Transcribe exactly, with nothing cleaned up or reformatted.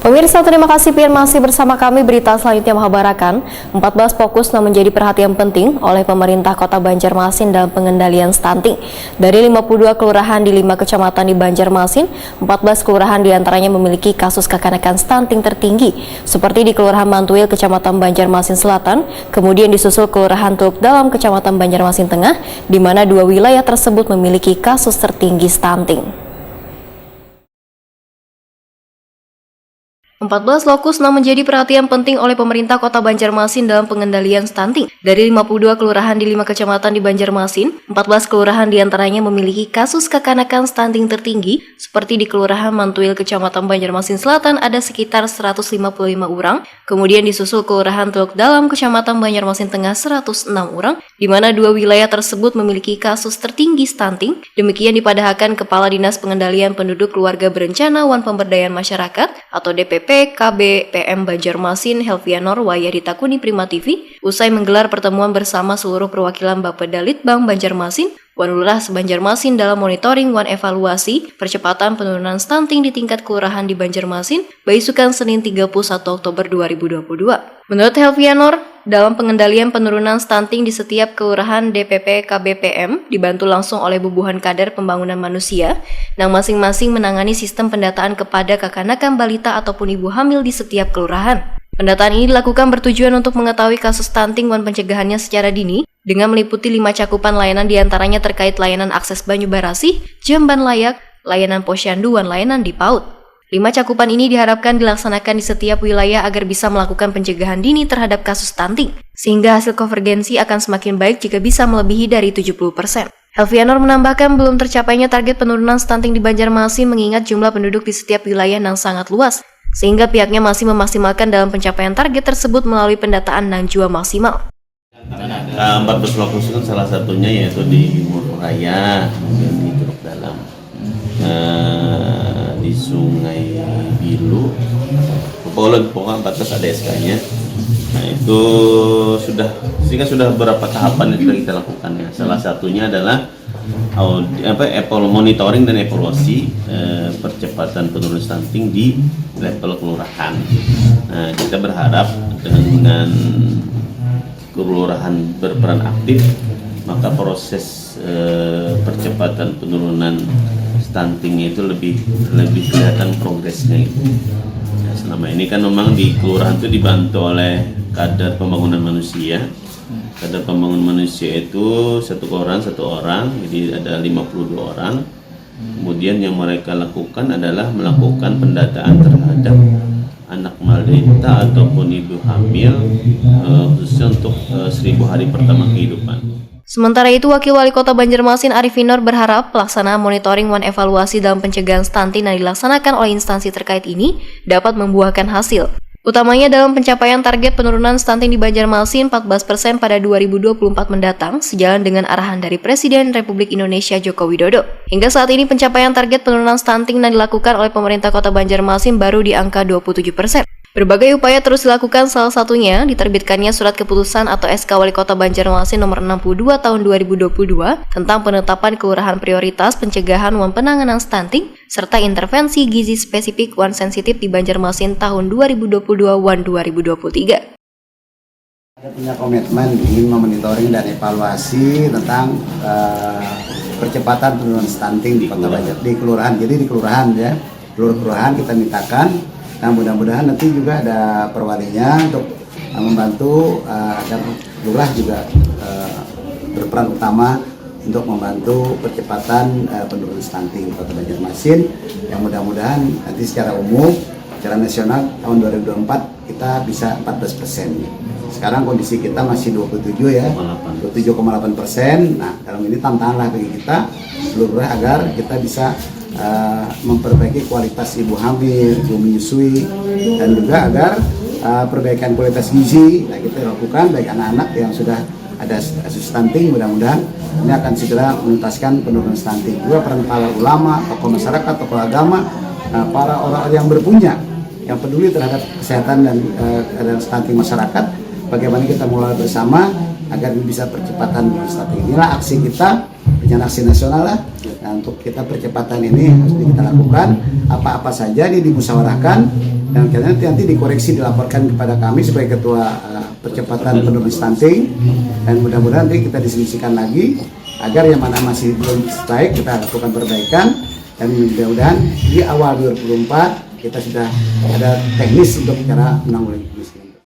Pemirsa, terima kasih pian masih bersama kami. Berita selanjutnya menghabarakan, empat belas fokus nang menjadi perhatian penting oleh pemerintah Kota Banjarmasin dalam pengendalian stunting. Dari lima puluh dua kelurahan di lima kecamatan di Banjarmasin, empat belas kelurahan diantaranya memiliki kasus kakanakan stunting tertinggi, seperti di Kelurahan Mantuil, Kecamatan Banjarmasin Selatan, kemudian disusul Kelurahan Teluk Dalam, Kecamatan Banjarmasin Tengah, di mana dua wilayah tersebut memiliki kasus tertinggi stunting. Empat belas lokus nang menjadi perhatian penting oleh pemerintah Kota Banjarmasin dalam pengendalian stunting. Dari lima puluh dua kelurahan di lima kecamatan di Banjarmasin, empat belas kelurahan diantaranya memiliki kasus kakanakan stunting tertinggi, seperti di Kelurahan Mantuil, Kecamatan Banjarmasin Selatan, ada sekitar seratus lima puluh lima orang, kemudian disusul Kelurahan Teluk Dalam, Kecamatan Banjarmasin Tengah, seratus enam orang, di mana dua wilayah tersebut memiliki kasus tertinggi stunting. Demikian dipadahakan Kepala Dinas Pengendalian Penduduk, Keluarga Berencana wan Pemberdayaan Masyarakat atau D P P K B P M Banjarmasin, Helvianor, wayah ditakuni Prima T V usai menggelar pertemuan bersama seluruh perwakilan Bapeda Litbang Banjarmasin wan Lurah se-Banjarmasin dalam monitoring wan evaluasi percepatan penurunan stunting di tingkat kelurahan di Banjarmasin, baisukan Senin tiga puluh satu Oktober dua ribu dua puluh dua. Menurut Helvianor, dalam pengendalian penurunan stunting di setiap kelurahan, D P P K B P M dibantu langsung oleh bubuhan kader pembangunan manusia nang masing-masing menangani sistem pendataan kepada kakanakan, balita ataupun ibu hamil di setiap kelurahan. Pendataan ini dilakukan bertujuan untuk mengetahui kasus stunting wan pencegahannya secara dini dengan meliputi lima cakupan layanan, diantaranya terkait layanan akses banyu barasih, jamban layak, layanan posyandu wan layanan di paut. Lima cakupan ini diharapkan dilaksanakan di setiap wilayah agar bisa melakukan pencegahan dini terhadap kasus stunting, sehingga hasil konvergensi akan semakin baik jika bisa melebihi dari tujuh puluh persen. Helvianor menambahkan, belum tercapainya target penurunan stunting di Banjarmasin mengingat jumlah penduduk di setiap wilayah nang sangat luas, sehingga pihaknya masih memaksimalkan dalam pencapaian target tersebut melalui pendataan nang jua maksimal. Nah, empat belas lokus itu kan salah satunya yaitu di Mururaya, kemudian di Teluk Dalam, eh, di Sungai Bilu, pokoknya, pokoknya empat belas ada S K-nya. Nah, itu sudah, sehingga sudah beberapa tahapan yang sudah kita lakukan ya. Salah satunya adalah aud-, apa, evalu-, monitoring dan evaluasi, eh, percepatan penurunan stunting di level kelurahan. Nah, kita berharap dengan kelurahan berperan aktif, maka proses, eh, percepatan penurunan stuntingnya itu lebih, lebih kelihatan progresnya itu. Ya, selama ini kan memang di kelurahan itu dibantu oleh kader pembangunan manusia. Kader pembangunan manusia itu satu kelurahan satu orang, jadi ada lima puluh dua orang. Kemudian yang mereka lakukan adalah melakukan pendataan terhadap anak balita ataupun ibu hamil, eh, khususnya untuk, eh, seribu hari pertama kehidupan. Sementara itu, Wakil Wali Kota Banjarmasin Arifin Nur berharap pelaksanaan monitoring wan evaluasi dalam pencegahan stunting yang dilaksanakan oleh instansi terkait ini dapat membuahkan hasil, utamanya dalam pencapaian target penurunan stunting di Banjarmasin empat belas persen pada dua ribu dua puluh empat mendatang, sejalan dengan arahan dari Presiden Republik Indonesia Joko Widodo. Hingga saat ini, pencapaian target penurunan stunting yang dilakukan oleh pemerintah Kota Banjarmasin baru di angka dua puluh tujuh persen. Berbagai upaya terus dilakukan, salah satunya diterbitkannya Surat Keputusan atau S K Wali Kota Banjarmasin Nomor enam puluh dua Tahun dua ribu dua puluh dua tentang penetapan kelurahan prioritas pencegahan wan penanganan stunting serta intervensi gizi spesifik wan sensitif di Banjarmasin tahun dua ribu dua puluh dua wan dua ribu dua puluh tiga. Kita punya komitmen ingin memonitoring dan evaluasi tentang, eh, percepatan penurunan stunting di Kota Banjar, di kelurahan. Jadi di kelurahan ya, kelurahan kita mintakan. Nah, mudah-mudahan nanti juga ada perwalinya untuk, eh, membantu, eh, dan lurah juga, eh, berperan utama untuk membantu percepatan, eh, penurunan stunting di Kota Banjarmasin. Yang mudah-mudahan nanti secara umum, secara nasional tahun dua ribu dua puluh empat kita bisa empat belas persen. Sekarang kondisi kita masih dua puluh tujuh ya, dua puluh tujuh koma delapan persen. Nah, dalam ini tantangan lah bagi kita seluruh agar kita bisa, eh, memperbaiki kualitas ibu hamil, ibu menyusui, dan juga agar, eh, perbaikan kualitas gizi, nah, kita lakukan baik anak-anak yang sudah ada kasus stunting, mudah-mudahan ini akan segera menuntaskan penurunan stunting. Juga peran para ulama, tokoh masyarakat, tokoh agama, eh, para orang-orang yang berpunya, yang peduli terhadap kesehatan dan, eh, keadaan stunting masyarakat, bagaimana kita mengelola bersama agar ini bisa percepatan penurunan stunting. Inilah aksi kita, rencana aksi nasional lah. Nah, untuk kita percepatan ini harus kita lakukan, apa-apa saja ini dimusyawarahkan, Dan nanti, nanti dikoreksi, dilaporkan kepada kami sebagai ketua uh, percepatan penurunan stunting, dan mudah-mudahan nanti kita diskusikan lagi agar yang mana masih belum baik kita lakukan perbaikan, dan mudah-mudahan di awal dua ribu dua puluh empat kita sudah ada teknis untuk cara menanggulangi.